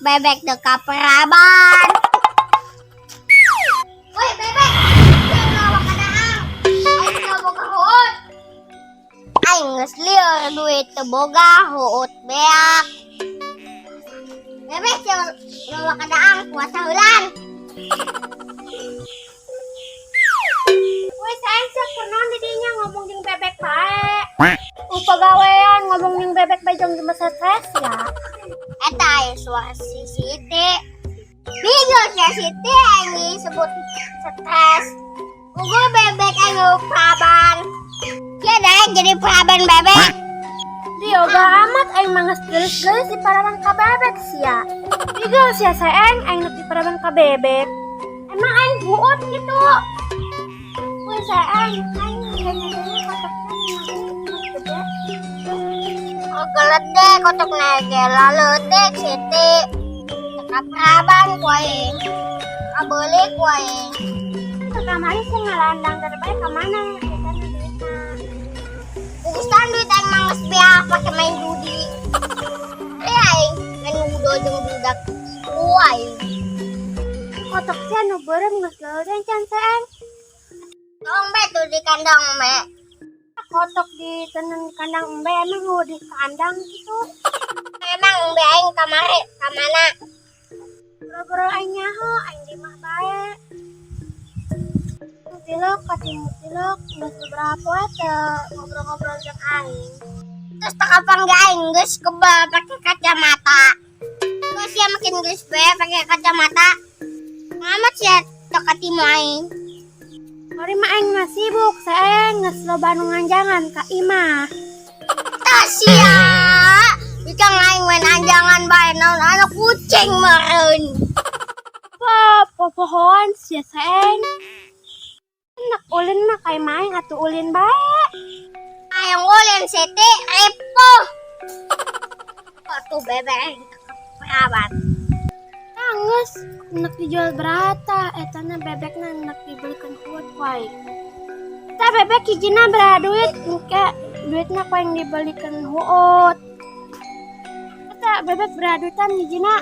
Bebek teu kaperaban. Woi bebek, jangan bawa kadaang. Aing teu boga huut. Aing geus lieur duit teu boga huut beak. Bebek jangan bawa kadaang puasa heulan. Woi sayang sia kunaon di dinya ngomong jeung bebek bae. Pagawean ngomong jeung bebek bae jeung geus stres ya. Eta aya suara si Siti. Bingung ya Siti aing disebut stres. Ugu bebek aing peraban. Ya deh jadi peraban bebek. Dioga amat aing mah geus geulis-geulis di paraban ka bebek sia. Bigel sia saeng aing nepi paraban ka bebek. Emang aing buut gitu. Woi saeng aing ganya-ganya kotokna geus gede. Oh gelede kotok nege laleutik Siti. Teu peraban ku aing. Kabeuli ku aing. Kamari sih ngalandang dari bae ka mana eta na duitna. Urusan duit aing mah geus beak pake main judi. Eh aing main ludo jeung budak ku aing. Kotok sia nu beureum geus geudean can saeng. Tong be tuh di kandang me. Kotok di tenun kandang embe emang mau di kandang gitu. Emang embe aing kamari ka mana? Boro-boro aing nyaho aing di imah bae. Tilok katimu tilok geus beberapa poe teu ngobrol-ngobrol jeung aing. Terus tak kapan ge aing geus kebal pake kacamata. Terus sia makin geus bae pake kacamata. Ngamat sia teu katimu aing. Ari mah aing mah sibuk saeng geus loba nu nganjangan ka imah. Tah sia. Bikang aing main anjangan bae naon anak kucing meureun. Apa popohoan sia saeng. Enak ulin mah kayak main atuh ulin bae. Hayang ulin Siti ripuh. Atuh bebek aing teu kaperaban. Geus nek dijual berata eta na bebekna nek dibelikan huut wae. Eta bebek hijina beraha duit engke duitna ku aing dibelikan huut. Eta bebek beraha duitan hijina.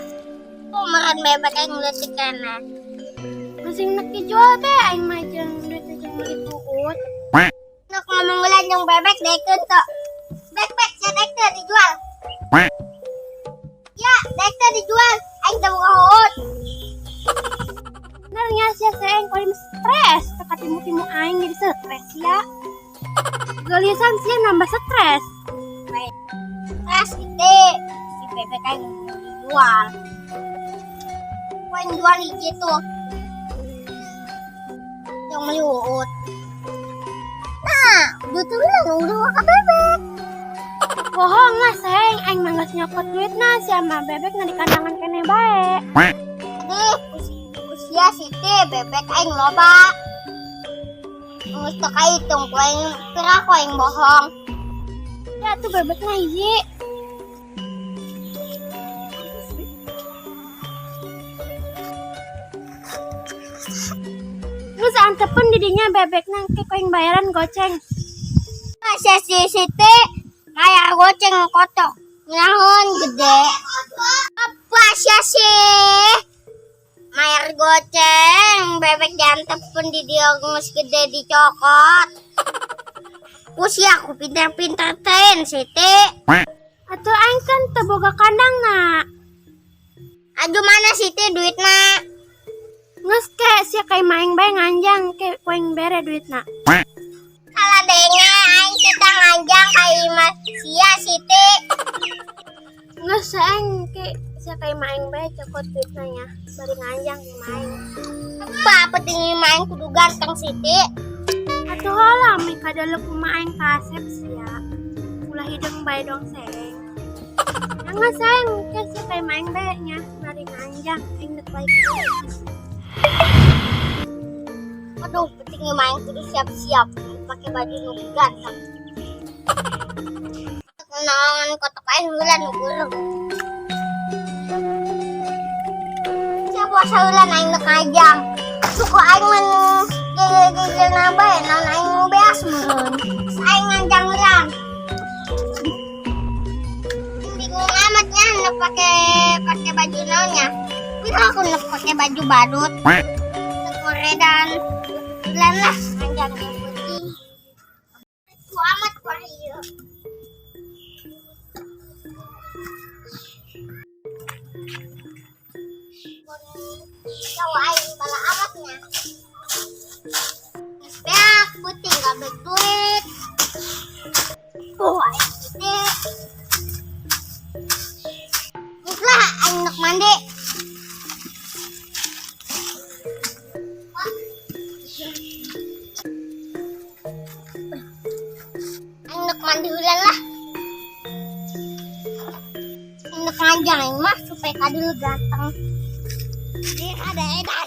Oh, meureun bebek aing leutik keneh. Masing nek dijual be aing mah jeung duitna jeung meuli huut. Nek ngomong heula jeung bebek daekeun teu. Bek bek sia daek teu dijual. Ya, daek teu dijual. Aing teu boga huut. Bener nya sia saeng paling stres teu katimu-timu aing jadi stres ya. Gelisan sia nambah stres. Stres Siti. Si bebek aing mau dijual. Ku aing jual hiji tuh. Yang meuli huut. Nah, duit heula udah ka bebek. Bohong lah saeng aing mah geus nyokot duitna sia mah bebek na di kandangan keneh bae. Dih, usia Siti bebek aing loba. Geus teu kahitung ku aing pira ku aing bohong. Ya tuh bebekna hiji. Geus antepeun di dinya bebekna engke ku aing bayaran goceng. Sia si Siti bayar goceng kotok ngahun gede. Apa sia sih? Bayar goceng bebek diantepeun di dia geus gede dicokot. Usia aku pinter-pinter ten Siti. Atuh aing kan teu boga kandangna. Aduh mana Siti duitna? Geus ke sia ka imah aing bae nganjang ke ku aing bere duitna. Salah denge aing kita nganjang ka imah sia Siti. Geus aing ke sia ka imah aing bae cokot duitna nya bari nganjang ka imah aing. Apa penting imah aing kudu ganteng Siti? Atuh heula mi kadaleup kumaha aing kasep sia. Ulah hideung bae dong seng. Jangan sayang ke sia ka imah aing bae nya bari nganjang aing deuk balik. Aduh, penting imah aing kudu siap-siap pakai baju nu ganteng. Naon kotok aing heula nu beureum. Sia puasa heula aing deuk ngajang. Suku aing mun gigil-gigil na bae naon aing beas meureun. Aing nganjang heula. Bingung amat nya nu pake baju naon nya. Ini aku nak pakai baju badut. Dan lan lah anjang putih. Ku amat ku ieu. Kau aing bala amatnya. Geus beak beuting gak duit. Oh, aing gede. Geus lah aing nak mandi. Wah. Aing nak mandi heula lah. Aing nak nganjang aing mah supaya kadul ganteng. Dia ada edan.